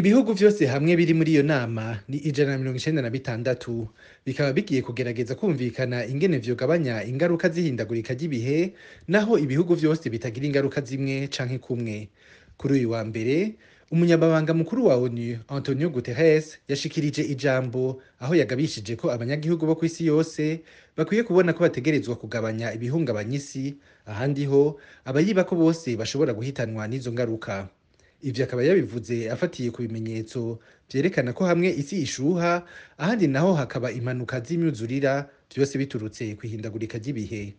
Ibihugu vyose hamwe biri muri iyo nama ni 196, bikaba bigiye kugerageza kumvikana ingene vyogabanya ingaruka z'ihindagurika ry'ibihe, naho ibihugu vyose bitagira ingaruka zimwe canke kumwe. Kuri uyu wa mbere, umunyamabanga mukuru wa ONU Antonio Guterres yashikirije ijambo aho yagabishije ko abanyagihugu bo kw'isi yose bakwiye kubona ko bategerezwa kugabanya ibihungabanya isi, ahandi ho abayibako bose bashobora guhitanwa n'izo ngaruka. Ivyo akaba yabivuze afatiye ku bimenyetso vyerekana ko hamwe isi ishuha, ahandi naho hakaba impanuka z'imyuzurira, vyose biturutse kw'ihindagurika ry'ibihe.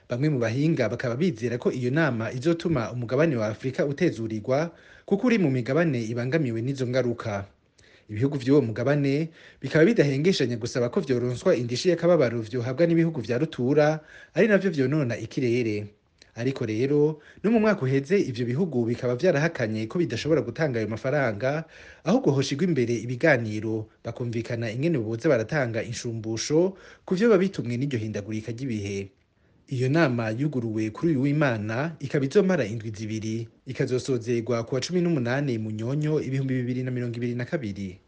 Bamwe mu bahinga bakaba bizera ko iyo nama izotuma umugabane wa Afrika utezurirwa, kuko uri mu migabane ibangamiwe n'izo ngaruka. Ibihugu vy'uwo mugabane bikaba bidahengeshanya gusaba ko vyoronswa indishi y'akababaro vyohabwa n'ibihugu vya rutura, ari navyo vyonona ikirere. Ariko rero no mu mwaka uheze ivyo bihugu bikaba vyarahakanye ko bidashobora gutanga ayo mafaranga, ahubwo hoshigwa imbere ibiganiro bakumvikana ingene boza baratanga inshumbusho ku vyoba bitumwe n'iryo hindagurika ry'ibihe. Iyo nama yuguruwe kuri uyu w'Imana ikaba izomara indwi 2, ikazosozerwa kuwa 18 Munyonyo 2022.